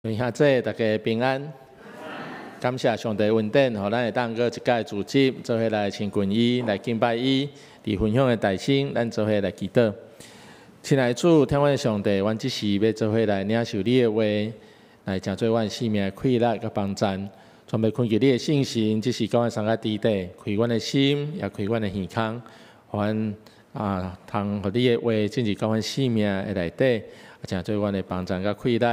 兄弟大家平安，感謝上帝恩典，予咱會當閣一擺組織，做伙來親近伊，來敬拜伊。佇分享的大先，咱做伙來祈禱。親愛的主，疼阮的上帝，阮這時欲做伙來領受你的話，來成做阮生命的氣力佮幫贊。全欲懇求你的聖神，這時佮阮相佮佇底，開阮的心，也開阮的耳孔，予阮啊，通予你的話進入到阮生命的內底，成做阮的幫贊佮氣力。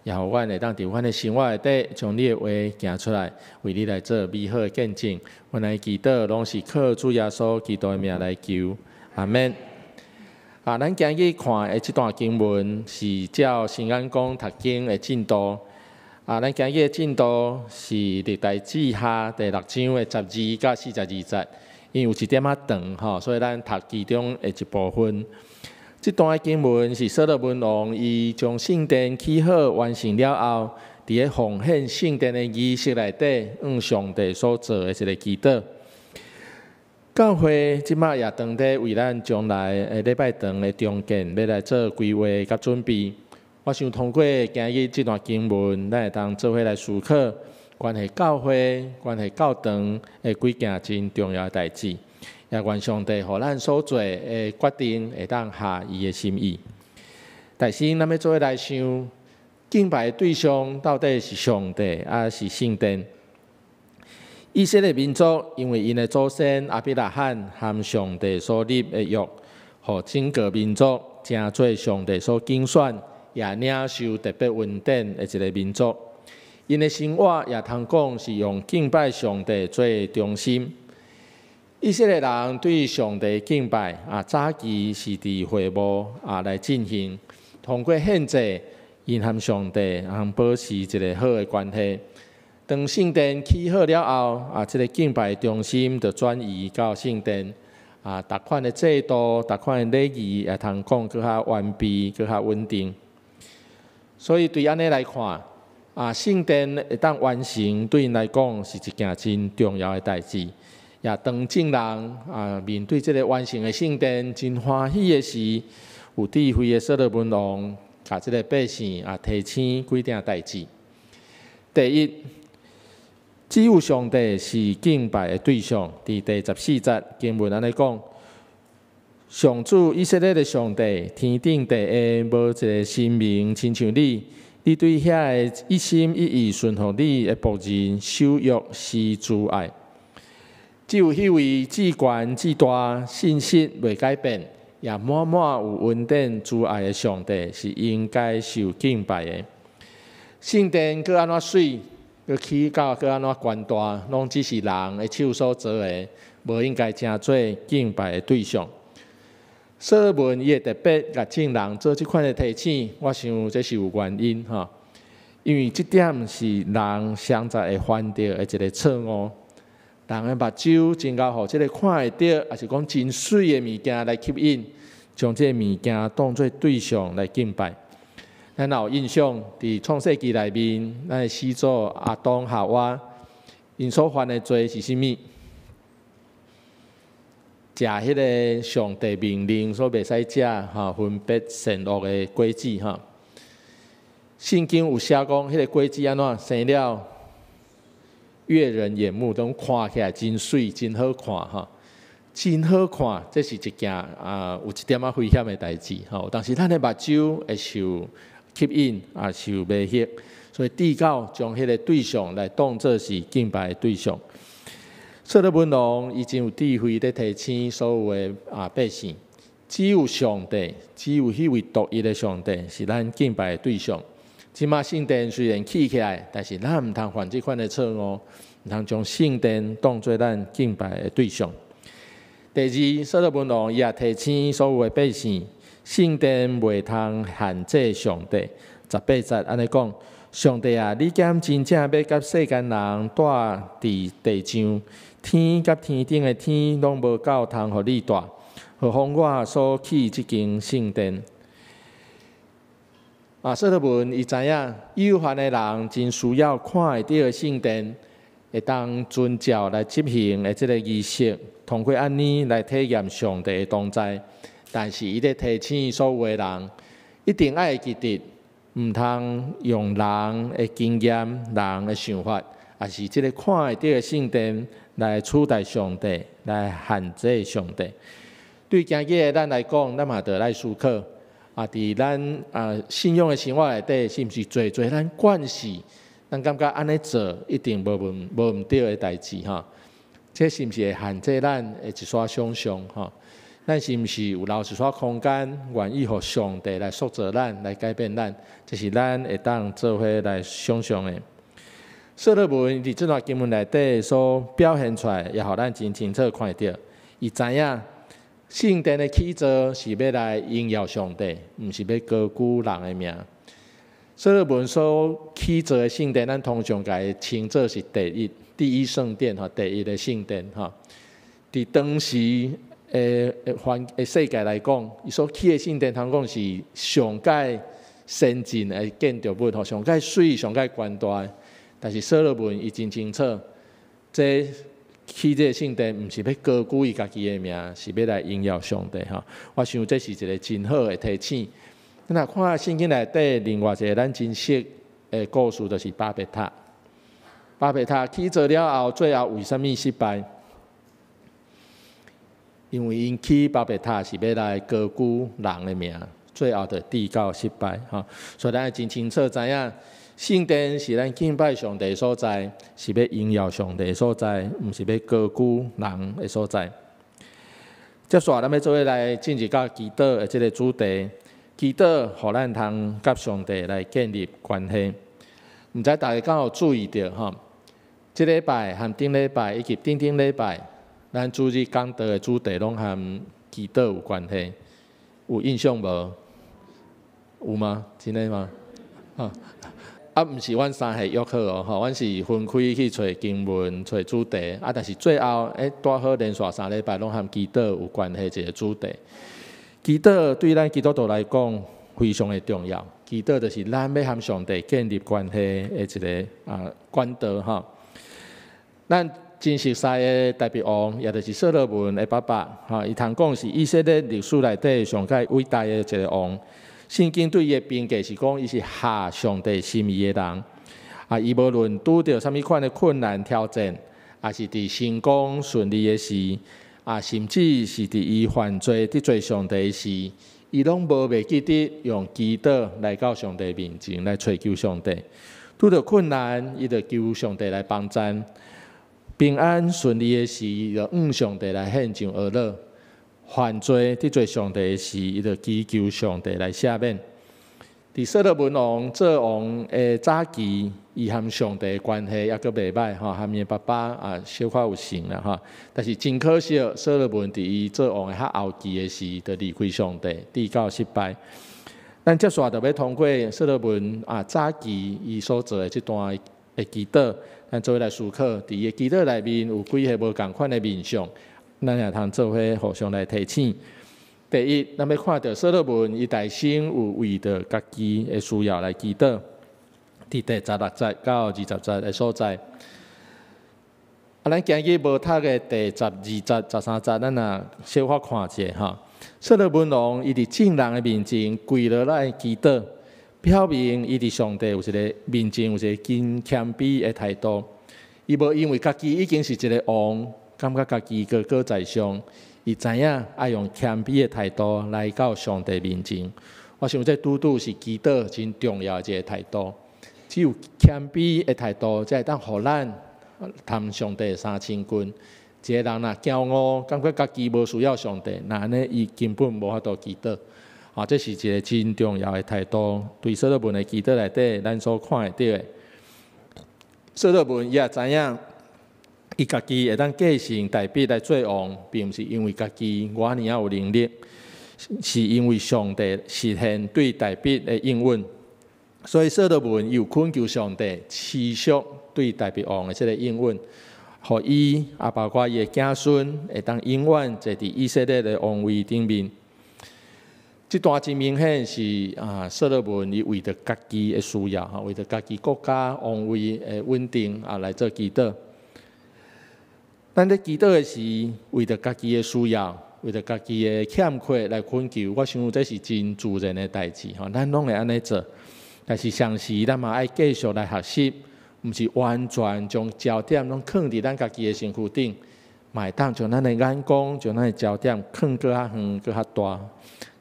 也予阮會當佇阮的生活內底，將你的話行出來，為你來做美好的見證。阮來祈禱，攏是靠主耶穌基督的名來求，阿們。啊，咱今日看的這段經文是照新眼光讀經的進度。啊，咱今日的進度是歷代志下第六章的12到42節，因為有一點仔長吼，所以咱讀其中的一部分。這段經文是所羅門王伊將聖殿起好完成了後，佇咧奉獻聖殿的儀式內底，向上帝所做的一个祈禱。教會這馬也當咧為咱將來的禮拜堂的重建，欲來做規劃佮準備。我想通過今日這段經文，咱會當做伙來思考關係教會、關係教堂的幾件真重要的代誌。也願上帝予咱所做的決定會當合伊的心意。但是，咱欲做伙來想，敬拜的對象到底是上帝，抑是聖殿？以色列民族因為𪜶的祖先亞伯拉罕和上帝所立的約，予整個民族成做上帝所揀選，也領受特別恩典的一个民族。𪜶的生活也通講是用敬拜上帝做中心。以色列人對上帝敬拜啊，早期是佇會幕啊來進行，通過獻祭，𪜶和上帝通保持一个好的關係。當聖殿起好了後，啊，這个敬拜中心就轉移到聖殿，啊，逐款的制度、逐款的禮儀也通講閣較完備、閣較穩定。所以對按呢來看，啊，聖殿會當完成，對𪜶來講是一件真重要的代誌。也當眾人啊面對這个完成的聖殿真歡喜的時，有智慧的所羅門王，共這个百姓啊提醒幾件代誌。第一，只有上帝是敬拜的對象。佇第14節經文按呢講：上主以色列的上帝，天頂地下無一个神明親像你，你對遐个一心一意順服你的僕人守約施慈愛。只有彼位至懸至大、信實袂改變，也滿滿有恩典慈愛的上帝，是應該受敬拜的。聖殿閣按怎媠，閣起到閣按怎懸大，攏只是人的手所做的，無應該成做敬拜的對象。所羅門伊會特別共眾人做這款的提醒，我想這是有原因吼，因為這點是人常在會犯著的一个錯誤。人的目睭真𠢕予這个看會著，抑是講真媠的物件來吸引，將這个物件當做對象來敬拜。咱若有印象，佇創世記內面，咱的始祖亞當夏娃，𪜶所犯的罪是啥物？食彼个上帝命令所袂使食吼，分別善惡的果子吼。聖經有寫講，彼个果子按怎生了？悅人眼目，攏看起來真媠，真好看吼，真好看，這是一件啊有一點仔危險的代誌吼。但是咱的目睭會受吸引啊，受迷惑，所以至到將彼个對象來當做是敬拜的對象。所羅門王伊真有智慧，咧提醒所有的啊百姓，只有上帝，只有彼位獨一的上帝是咱敬拜的對象。這馬聖殿雖然起起來，但是咱毋通犯這款的錯誤，毋通將聖殿當做咱敬拜的對象。第二，所羅門王伊也提醒所有的百姓，聖殿袂通限制上帝。18節按呢講：上帝啊，你敢真正欲佮世間人蹛佇地上，天佮天頂的天攏無夠通予你蹛，何況我所起這間聖殿？啊，所羅門伊知影有限的人真需要看會著的聖殿，會當遵照來執行的這个儀式，通過按呢來體驗上帝的同在。但是伊咧提醒所有的人，一定愛記得，毋通用人的經驗、人的想法，抑是這個看會著的聖殿來取代上帝，來限制上帝。對今日的咱來講，咱嘛著愛思考。啊，佇咱信仰的生活內底，是毋是濟濟咱慣勢，咱感覺按呢做一定無毋對的代誌吼？這是毋是會限制咱的一撮想像吼？咱是毋是有留一撮空間，願意予上帝來塑造咱，來改變咱？這是咱會當做伙來想像的。所羅門佇這段經文內底所表現出來，也予咱真清楚看著，伊知影聖殿的起造是欲來榮耀上帝，毋是欲高舉人的名。所羅門所起造的聖殿，咱通常共伊稱做是第一聖殿吼，第一个聖殿吼。佇當時的環的世界來講，伊所起的聖殿，通講是上蓋先進的建築物吼，上蓋媠、上蓋懸大。但是所羅門伊真清楚，這起這个聖殿，毋是欲高舉伊家己的名，是欲來榮耀上帝吼。我想這是一个真好的提醒。咱若看聖經內底另外一个咱真熟的故事，就是巴別塔。巴別塔起造了後，最後為啥物失敗？因為𪜶起巴別塔是欲來高舉人的名，最後就致到失敗吼。所以咱真清楚知影，聖殿是咱敬拜上帝的所在，是欲榮耀上帝的所在，毋是欲高舉人的所在。接續咱欲做伙來進入到祈禱的這个主題，祈禱予咱通佮上帝來建立關係。毋知大家敢有注意著吼？這禮拜和頂禮拜以及頂頂禮拜，咱主日講道的主題攏和祈禱有關係，有印象無？有嗎？真的嗎？啊，毋是阮三個約好哦，吼，阮是分開去揣經文、揣主題，啊，但是最後，拄好連續3禮拜攏和祈禱有關係一个主題。祈禱對咱基督徒來講非常的重要。祈禱就是咱欲和上帝建立關係的一个管道吼。咱真熟似的大衛王，也就是所羅門的爸爸，吼，伊通講是以色列歷史內底上蓋偉大的一个王。聖經對伊的評價是講，伊是合上帝心意的人。啊，伊無論拄著啥物款的困難挑戰，抑是佇成功順利的時，啊，甚至是佇伊犯罪得罪上帝時，伊攏無袂記得用祈禱來到上帝面前來揣求上帝。拄著困難，伊就求上帝來幫贊；平安順利的時，伊就向上帝來獻上哀樂。犯罪得罪上帝的時，伊就祈求上帝來赦免。佇所羅門王做王的早期，伊和上帝的關係猶閣袂䆀吼，和伊爸爸啊小可有成啦吼。但是真可惜，所羅門佇伊做王的較後期的時，就離開上帝，致到失敗。咱接續就欲通過所羅門早期伊所做的這段的祈禱，咱做伙來思考，佇伊的祈禱內面有幾个無仝款的面向，咱也通做伙互相來提醒。第一，咱欲看著所羅門伊內心有為著家己的需要來祈禱，佇第16節到20節的所在。啊，咱今日無讀的第12節、13節，咱若小可看一下吼。所羅門王伊佇眾人的面前跪落來祈禱，表明伊佇上帝有一个面前有一个真謙卑的態度。伊無因為家己已經是一个王，感覺家己高高在上，伊知影愛用謙卑的態度來到上帝面前。我想這拄拄是祈禱真重要的一个態度。只有謙卑的態度，才會當予咱和上帝相親近。一个人若驕傲，感覺家己無需要上帝，那按呢伊根本無法度祈禱。啊，這是一个真重要的態度。對所羅門的祈禱內底，咱所看會著的。所羅門伊也知影，伊家己會當繼承大衛來做王，並毋是因為家己偌爾仔有能力，是因為上帝實現對大衛的應允。所以所羅門伊有懇求上帝持續對大衛王的這个應允，予伊啊，包括伊的子孫會當永遠坐佇以色列的王位頂面。這段真明顯是啊，所羅門伊為著家己的需要，吼，為著家己國家王位的穩定啊來做祈禱。咱咧祈禱的時，為著家己的需要，為著家己的欠缺來懇求，我想這是真自然的代誌，吼，咱攏會按呢做。但是同時，咱嘛愛繼續來學習，毋是完全將焦點攏囥佇咱家己的身軀頂，嘛會當將咱的眼光、將咱的焦點囥閣較遠、閣較大。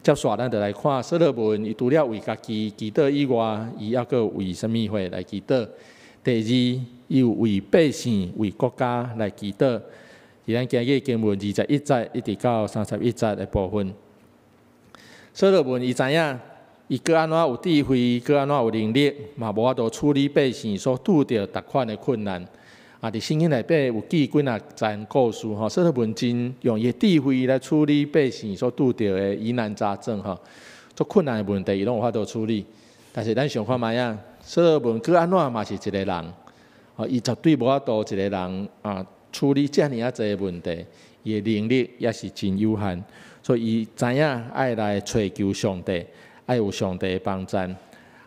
接續咱就來看所羅門，伊除了為家己祈禱以外，伊猶閣為啥物貨來祈禱？第二，伊有為百姓、為國家來祈禱。佇咱今日經文21節一直到31節的部分，所羅門伊知影，伊閣按怎有智慧，閣按怎有能力，嘛無法度處理百姓所拄著逐款的困難。啊，佇聖經內底有記幾若層故事吼，所羅門真用伊的智慧來處理百姓所拄著的疑難雜症吼，足困難的問題，伊攏有法度處理。但是咱想看覓仔，所羅門閣按怎嘛是一個人，吼，伊絕對無法度一個人啊，處理遮爾仔濟的問題，伊的能力也是真有限，所以伊知影愛來揣求上帝，愛有上帝的幫贊。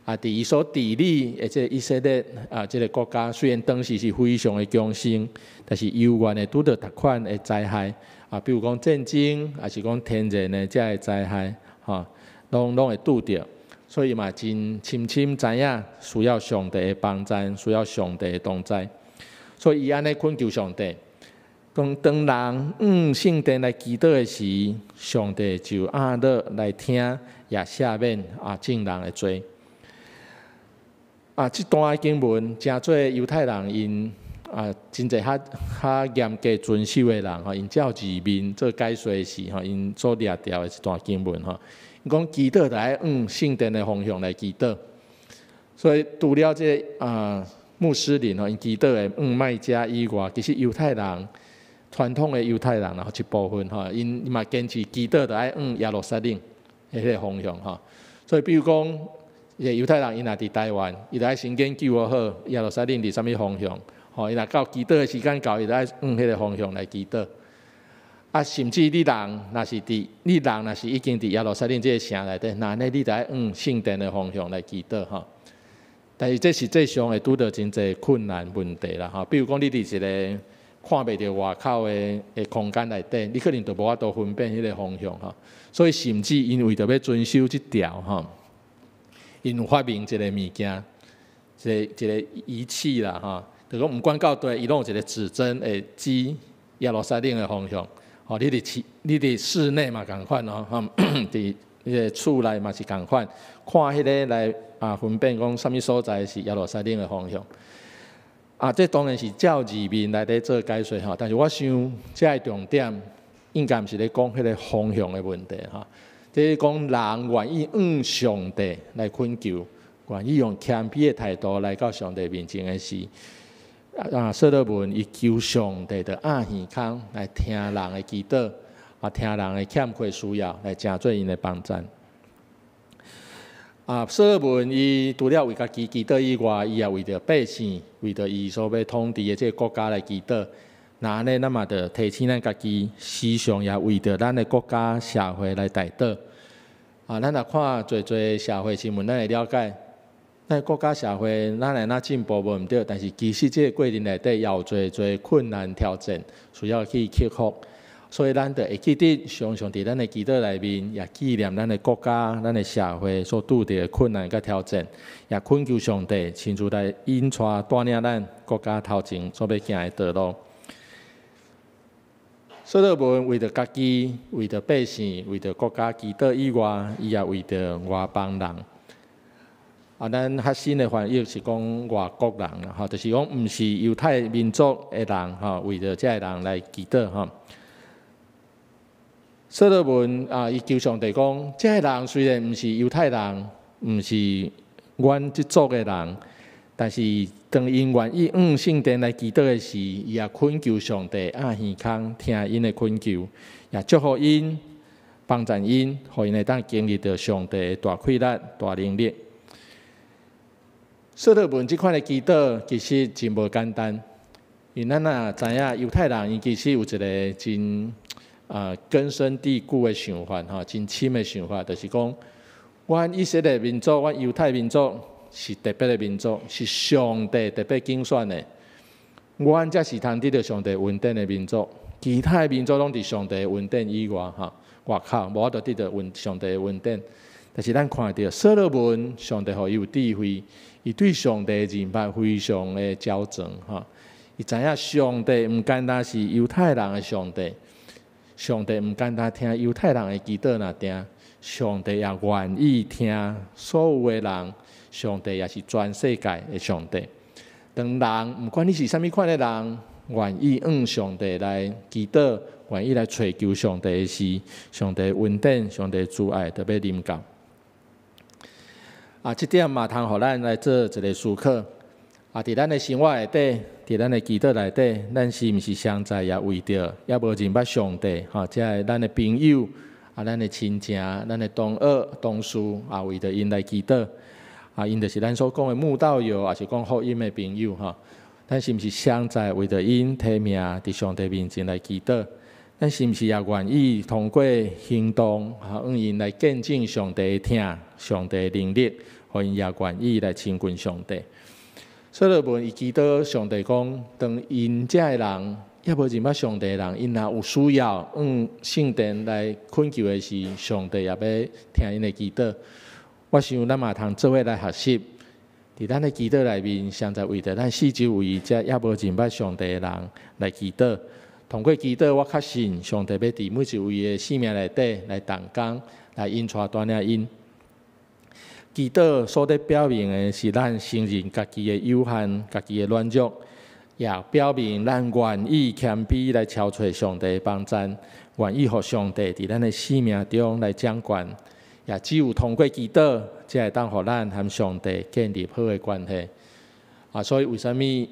啊，佇伊所治理的這個以色列啊，這個國家雖然當時是非常的強盛，但是猶原會拄著逐款的災害啊，比如講戰爭，抑是講天然的這个災害，吼，攏會拄著。所以嘛，真深深知影需要上帝的幫贊，需要上帝的同在。所以伊按呢懇求上帝，講當人向聖殿來祈禱的時，上帝就按落來聽，也赦免啊眾人的罪。啊，這段經文誠做猶太人𪜶啊，真濟較較嚴格遵守的人吼，𪜶照字面做解說時吼，𪜶所掠著的一段經文吼，𪜶講祈禱著愛向聖殿的方向來祈禱。所以除了這個啊，穆斯林吼，𪜶祈禱會向麥加以外，其實猶太人傳統的猶太人然後一部分吼，𪜶嘛堅持祈禱著愛向耶路撒冷彼個方向吼。所以比如講，一個猶太人𪜶若佇台灣，伊著愛先研究好耶路撒冷佇啥物方向，吼，伊若到祈禱的時間到，伊著愛向彼個方向來祈禱。啊，甚至你人若是佇，你人若是已經佇耶路撒冷這個城內底，那按呢你著愛向聖殿的方向來祈禱吼。但是這實際上會拄著真濟困難問題啦吼，比如講你佇一個看袂著外口的空間內底，你可能就無法度分辨彼個方向吼。所以甚至𪜶為著欲遵守這條吼，𪜶有發明一個物件，一個一個儀器啦吼，就講毋管到佗，伊攏有一個指針會指耶路撒冷的方向。吼，你佇室內嘛仝款哦，吼，佇彼個厝內嘛是仝款，看彼個來啊分辨講啥物所在是耶路撒冷的方向。啊，這當然是照字面來咧做解說吼，但是我想這个重點應該毋是咧講彼個方向的問題吼，這是講人願意向上帝來懇求，願意用謙卑的態度來到上帝面前的時，啊，所羅門伊求上帝就掩耳孔來聽人的祈禱，啊，聽人的欠缺需要，來成做𪜶的幫贊。啊，所羅門伊除了為家己祈禱以外，伊也為著百姓，為著伊所欲統治的這個國家來祈禱。那按呢，咱嘛著提醒咱家己，時常也為著咱的國家社會來代禱。啊，咱若看濟濟社會新聞，咱會了解，咱國家社會咱會若進步無毋對，但是其實這個過程內底也有濟濟困難挑戰，需要去克服。所以咱著會記得，常常佇咱的祈禱內面，也紀念咱的國家、咱的社會所拄著的困難佮挑戰，也懇求上帝親自來引帶帶領咱國家頭前所欲行的道路。所羅門為著家己、為著百姓、為著國家祈禱以外，伊也為著外邦人。啊，咱較新的翻譯是講外國人啦，吼，就是講毋是猶太民族的人，吼，為著這个人來祈禱，吼。所羅門啊，伊求上帝講，這个人雖然毋是猶太人，毋是阮這族的人，但是當𪜶願意向聖殿來祈禱的時，伊也懇求上帝掩耳孔聽𪜶的懇求，也祝福𪜶，幫贊𪜶，予𪜶會當經歷著上帝的大氣力、大能力。所羅門這款的祈禱其實真無簡單，因為咱若知影猶太人，𪜶其實有一個真根深蒂固的想法，吼，真深的想法，就是講，阮以色列民族，阮猶太民族是特別的民族，是上帝特別揀選的，阮才是通得著上帝恩典的民族，其他的民族攏佇上帝的恩典以外，吼，外口無法度得著上帝的恩典。但是咱看著所羅門，上帝予伊有智慧，伊對上帝認捌非常的周全吼。伊知影上帝毋單單是猶太人的上帝，上帝毋單單聽猶太人的祈禱爾定，上帝也願意聽所有的人，上帝也是全世界的上帝。當人毋管你是啥物款的人，願意向上帝來祈禱，願意來揣求上帝的時，上帝恩典、上帝慈愛就欲臨到。啊，這點嘛通予咱來做一个思考。啊，佇咱的生活內底，佇咱的祈禱內底，咱是毋是常在也為著猶無認捌上帝？吼，這个咱的朋友，啊，咱的親情，咱的同學、同事，啊，為著𪜶來祈禱。啊，𪜶就是咱所講的慕道友，抑是講福音的朋友，吼。咱是毋是常在為著𪜶提名佇上帝面前來祈禱？咱是毋是也願意通過行動，啊，向𪜶來見證上帝的疼、上帝的能力，予𪜶也願意來親近上帝？所羅門伊祈禱上帝講，當𪜶遮的人猶無認捌上帝的人，𪜶若有需要向聖殿來懇求的時，上帝也欲聽𪜶的祈禱。我想咱嘛通做伙來學習，佇咱的祈禱內面，常在為著咱四周圍遮猶無認捌上帝的人來祈禱。通過祈禱，我確信上帝欲佇每一位的生命內底來動工，來引帶帶領𪜶。祈禱所咧表明的是咱承認家己的有限、家己的軟弱，也表明咱願意謙卑來朝揣上帝的幫贊，願意予上帝佇咱的生命中來掌權。也只有通過祈禱，才會當予咱和上帝建立好的關係。啊，所以為啥物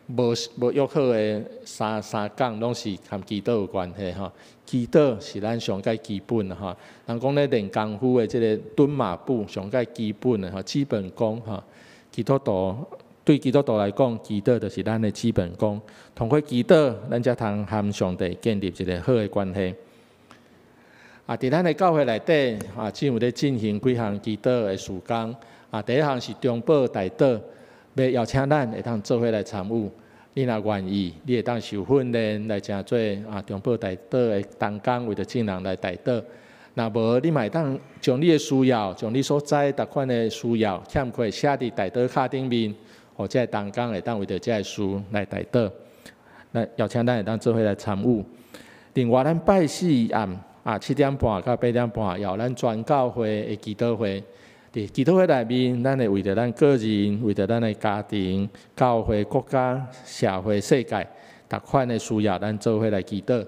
無無約好的三三講攏是和祈禱有關係吼？祈禱是咱上蓋基本的吼。人講咧練功夫的這个蹲馬步上蓋基本的吼，基本功吼。基督徒對基督徒來講，祈禱就是咱的基本功。通過祈禱，咱才通和上帝建立一个好的關係。啊，佇咱的教會內底，啊，只有咧進行幾項祈禱的事工。啊，第一項是中保代禱，欲邀請咱會當做伙來參與。你若願意，你會當受訓練來成做啊中保代禱的同工，為著眾人來代禱。若無，你嘛會當將你的需要，將你所知逐款的需要，欠缺寫佇代禱卡頂面，予這个同工會當為著這个事來代禱。來邀請咱會當做伙來參與。另外，咱拜四暗啊7點半到8點半，有咱全教會的祈禱會。佇祈禱會內面，咱會為著咱個人，為著咱的家庭、教會、國家、社會、世界，逐款的需要，咱做伙來祈禱。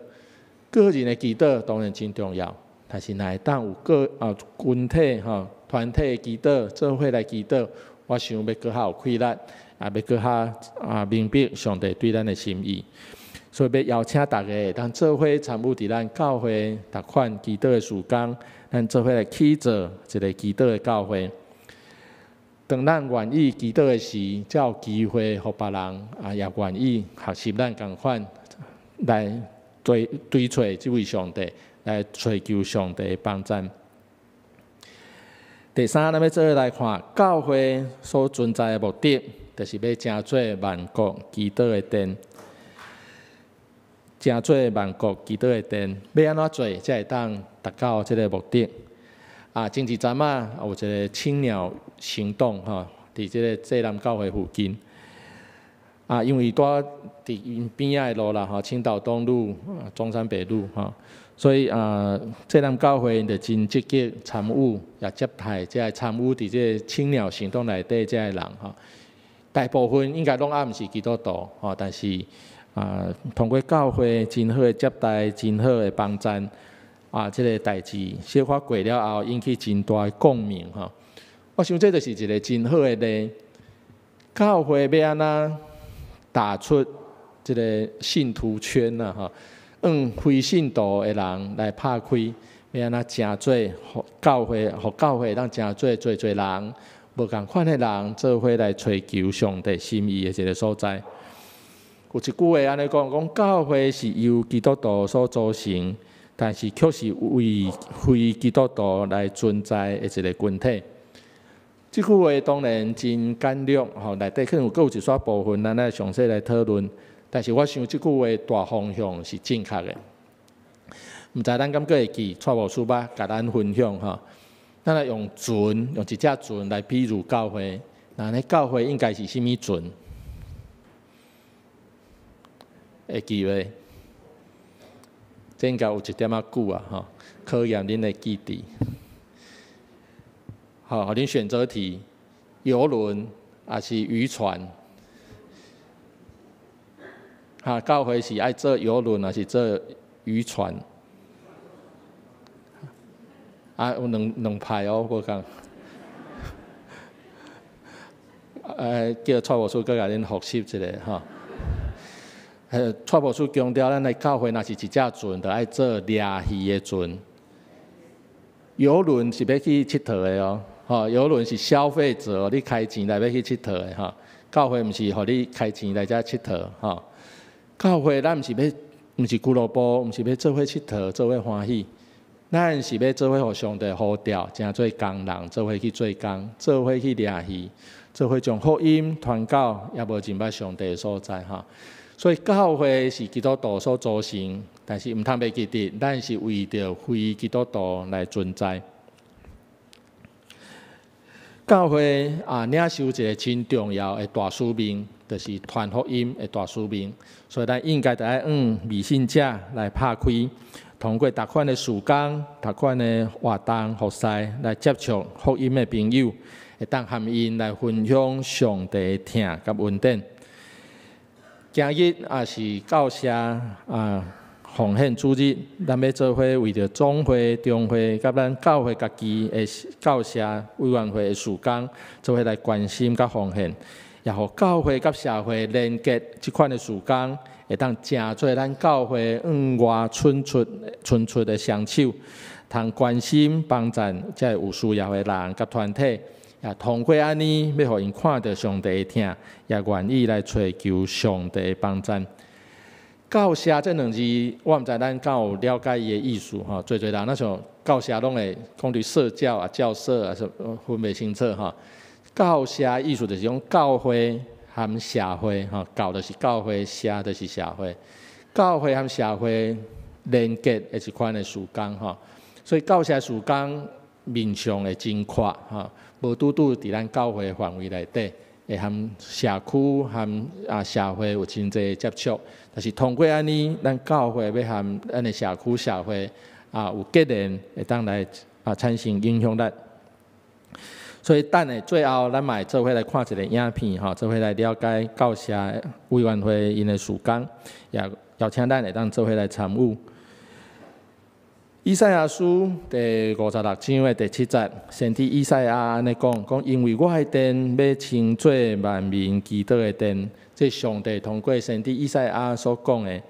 個人的祈禱當然真重要，但是若會當有個啊群體吼團體的祈禱，做伙來祈禱，我想欲閣較有氣力，也欲閣較啊明白上帝對咱的心意。所以欲邀請大家會當做伙參與佇咱教會逐款祈禱的事工，咱做伙來起造一个祈禱的教會。當咱願意祈禱的時，才有機會予別人啊也願意學習咱仝款來追追揣這位上帝，來揣求上帝的幫贊。第三，咱欲做伙來看教會所存在的目的，就是欲成做萬國祈禱的殿。成做萬國祈禱的殿，欲按怎做才會當達到這个目的？啊，前一陣仔有一个青鳥行動吼，佇這个濟南教會附近。啊，因為蹛佇𪜶邊仔的路啦吼，青島東路、中山北路吼，所以啊，濟南教會就真積極參與，也接待這个參與佇這个青鳥行動內底這个人吼。大部分應該攏猶毋是基督徒吼，但是啊，通過教會真好的接待，真好的幫贊，啊，這个代誌小可過了後，引起真大的共鳴吼。我想這就是一个真好的例。教會欲按怎打出這个信徒圈啊？吼，向非信徒的人來拍開，欲按怎成做予教會，予教會當成做濟濟人無仝款的人做伙來揣求上帝心意的一个所在。有一句話按呢講，講教會是由基督徒所組成，但是卻是為非基督徒來存在的一个群體。這句話當然真簡略，吼，內底可能閣有一撮部分，咱愛詳細來討論。但是我想這句話大方向是正確的。毋知咱敢閣會記，蔡牧師捌共咱分享吼。咱來用船，用一隻船來比喻教會。那呢教會應該是啥物船？會記袂？這應該有一點仔久啊，吼，考驗恁的記憶。好，予恁選擇題：郵輪抑是漁船？哈，教會是愛做郵輪，抑是做漁船？啊，有兩派哦，無仝。叫蔡牧師閣共恁複習一下吼。蔡牧師強調，咱的教會若是一隻船，就愛做掠魚的船。郵輪是欲去𨑨迌的哦，吼，郵輪是消費者，你開錢來欲去𨑨迌的吼。教會毋是予你開錢來遮𨑨迌吼。教會咱毋是欲，毋是俱樂部，毋是欲做伙𨑨迌，做伙歡喜。咱是欲做伙予上帝呼召，成做工人，做伙去做工，做伙去掠魚，做伙將福音傳到猶無認捌上帝的所在吼。所以教會是基督徒所組成，但是毋通袂記得，咱是為著非基督徒來存在。教會啊，領受一个真重要的大使命，就是傳福音的大使命。所以咱應該著愛向未信者來拍開，通過逐款的事工、逐款的活動、服侍來接觸福音的朋友，會當和𪜶來分享上帝的疼佮恩典。今日也是教社啊奉獻主日，咱欲做伙為著總會、中會佮咱教會家己的教社委員會的事工，做伙來關心佮奉獻，也予教會佮社會連結這款的事工，會當成做咱教會向外伸出、伸出的雙手，通關心幫贊這个有需要的人佮團體。也通過按呢，欲予𪜶看著上帝的疼，也願意來揣求上帝的幫贊。教社這兩字，我毋知咱敢有了解伊的意思吼。濟濟人若像教社攏會講佇社教啊、教社啊，什分袂清楚吼。教社意思就是講教會含社會吼，教就是教會，社就是社會。教會含社會連結的一款的事工吼，所以教社事工面向會真闊吼。無拄拄佇咱教會範圍內底，會和社區、和社會有真濟接觸。但是通過按呢，咱教會欲和咱的社區、社會有結連，會當來產生影響力。所以等下最後，咱嘛會做伙來看一个影片吼，做伙來了解教社委員會𪜶的事工，也邀請咱會當做伙來參與。以賽亞書第56章的第七節，先知以賽亞按呢講：講因為我的殿欲稱做萬民祈禱的殿，這上帝通過先知以賽亞所講的，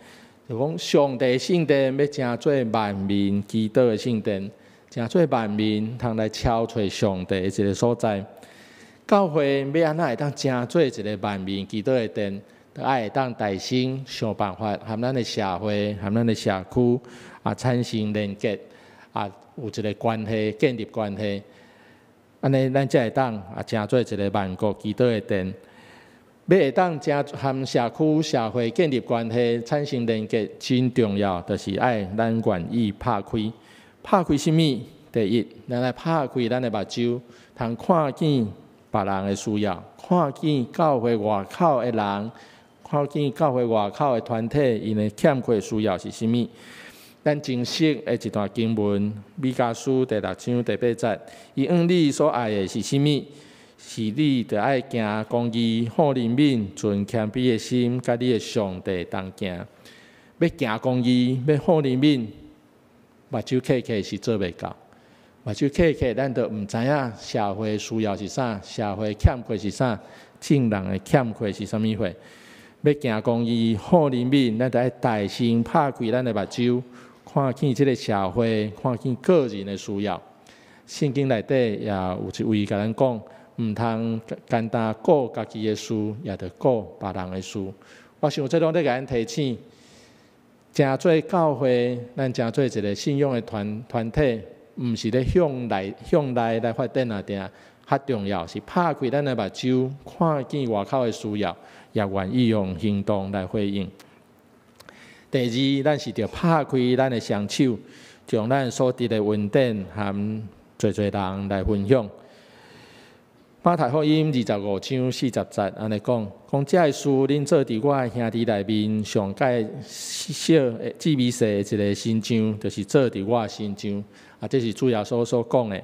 就講上帝聖殿欲成做萬民祈禱的聖殿，成做萬民通來朝揣上帝的一个所在。教會欲按怎會當成做一个萬民祈禱的殿，就愛會當大聲想辦法，和咱的社會、和咱的社區產生連結，有一个關係，建立關係，按呢，咱才會當成做一个萬國祈禱的殿。欲會當成和社區、社會建立關係，產生連結，真重要，就是愛咱願意拍開。拍開啥物？第一，咱愛拍開咱的目睭，通看見別人的需要，看見教會外口的人，看見教會外口的團體，𪜶的欠缺需要是啥物？咱真熟的一段經文，彌迦書第六章第八節，伊向你所愛的是啥物？是你著愛行公義、好憐憫、存謙卑的心，佮你的上帝同行。欲行公義，欲好憐憫，目睭瞌瞌是做袂到。目睭瞌瞌，咱就毋知影社會需要是啥，社會欠缺是啥，眾人的欠缺是啥物貨。欲行公義、好憐憫，咱著愛大聲拍開咱的目睭，看見這个社會，看見個人的需要。聖經內底也有一位共咱講，毋通干焦顧家己的事，也著顧別人的事。我想這攏咧共咱提醒，成做教會，咱成做一个信仰的團體，毋是咧向內來發展爾定，較重要是拍開咱的目睭，看見外口的需要，也願意用行動來回應。第二，咱是著拍開咱的雙手，將咱所得的恩典和濟濟人來分享。馬太福音25章40節按呢講，講這个事恁做佇我的兄弟內面上蓋小的至微細的一个身上，就是做佇我身上。啊，這是主耶穌所講的。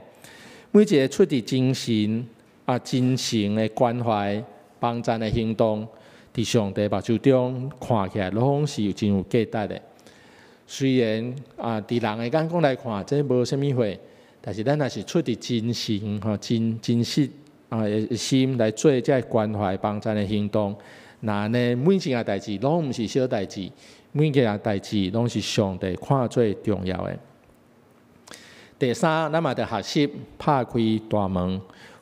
每一个出自精神啊真誠的關懷、幫贊的行動，佇上帝目睭中看起來攏是真有價值的。雖然啊，佇人的眼光來看，這無啥物貨，但是咱若是出自真誠吼、真真實啊的心來做這个關懷幫贊的行動，那按呢每一件代誌攏毋是小代誌，每一件代誌攏是上帝看做重要的。第三，咱嘛著學習拍開大門，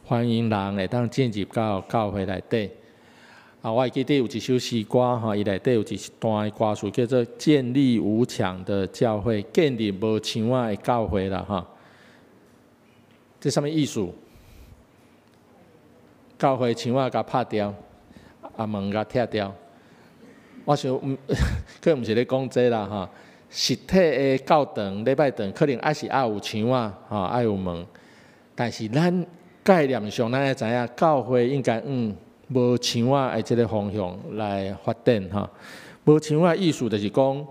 歡迎人會當進入到教會內底。啊，我會記得有一首詩歌吼，伊內底有一段歌詞叫做“建立無牆的教會”，建立無牆仔的教會啦，吼。這啥物意思？教會牆仔共拍掉，啊門共拆掉。我想，毋，可能毋是咧講這啦，吼。實體的教堂、禮拜堂可能還是愛有牆仔，吼，愛有門。但是咱概念上，咱愛知影，教會應該往無牆仔的這个方向來發展，吼。無牆仔意思就是講，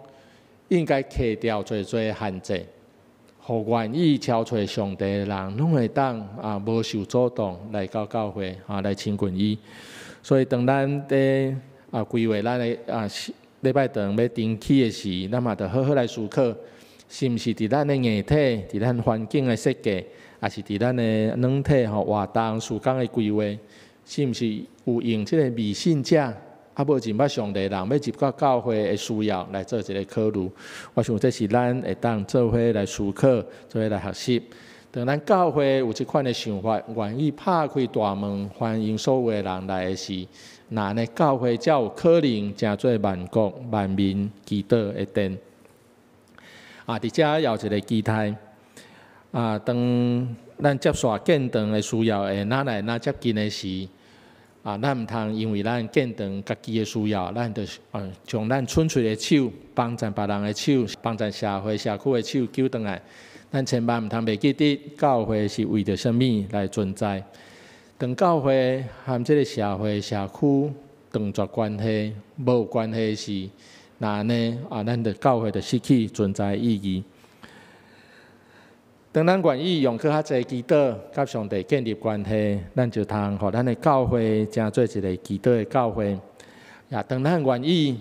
應該去掉濟濟限制，予願意朝揣上帝的人，攏會當啊無受阻擋來到教會，啊來親近伊。所以當咱佇啊規劃咱的啊禮拜堂欲重起的時，咱嘛著好好來思考，是毋是佇咱的硬體、佇咱環境的設計，抑是佇咱的軟體吼活動時間的規劃，是毋是有用這个未信者，猶無認捌上帝人，欲入到教會的需要來做一个考慮？我想這是咱會當做伙來思考，做伙來學習。當咱教會有這款的想法，願意拍開大門，歡迎所有的人來的時，那按呢教會才有可能成做萬國萬民祈禱的殿。啊，佇遮也有一个期待。啊，當咱接續建堂的需要會愈來愈接近的時，啊，咱毋通因為咱建堂家己的需要，咱就啊將咱純粹的手幫贊別人的手，幫贊社會社區的手揪轉來。咱千萬毋通袂記得，教會是為著啥物來存在。當教會和這个社會社區斷絕關係、無關係時，那按呢啊，咱的教會就失去存在意義。當咱願意用閣較濟祈禱，佮上帝建立關係，咱就通予咱的教會成做一个祈禱的教會。也當咱願意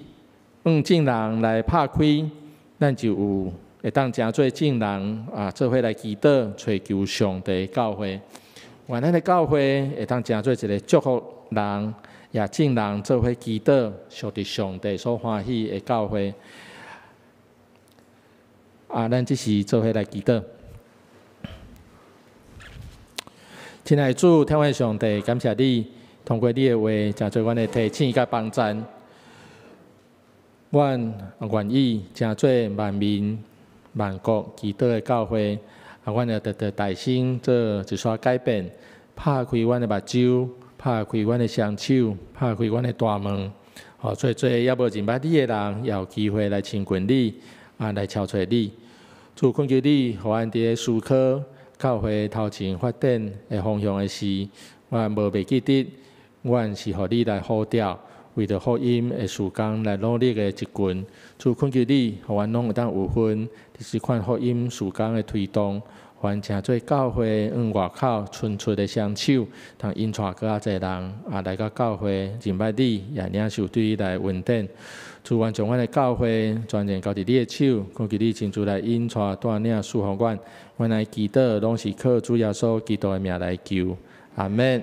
向眾人來拍開，咱就有會當成做眾人啊，做伙來祈禱、揣求上帝的教會。願咱的教會會當成做一个祝福人，也眾人做伙祈禱、屬佇上帝所歡喜的教會。啊，咱這時做伙來祈禱。親愛的主，天父上帝，感謝你通過你的話，成做阮的提醒佮幫贊。阮願意成做萬民萬國祈禱的教會，啊，阮也特特大聲做一撮改變，拍開阮的目睭，拍開阮的雙手，拍開阮的大門，予濟濟猶無認捌你的人，也有機會來親近你，啊，來朝揣你。主懇求你，予阮佇咧思考教會頭前發展的方向的時，阮無袂記得，阮是予你來呼召，為著福音的事工來努力的一群。主懇求你，予阮攏會當有份佇這款福音事工的推動，予阮成做教會向外口伸出的雙手，通引帶閣較濟人啊來到教會認捌你，也領受對你來的恩典。主願將阮的教會全然交佇你的手，懇求你親自來引帶帶領賜福阮。阮來祈禱，攏是靠主耶穌基督的名來求，阿們。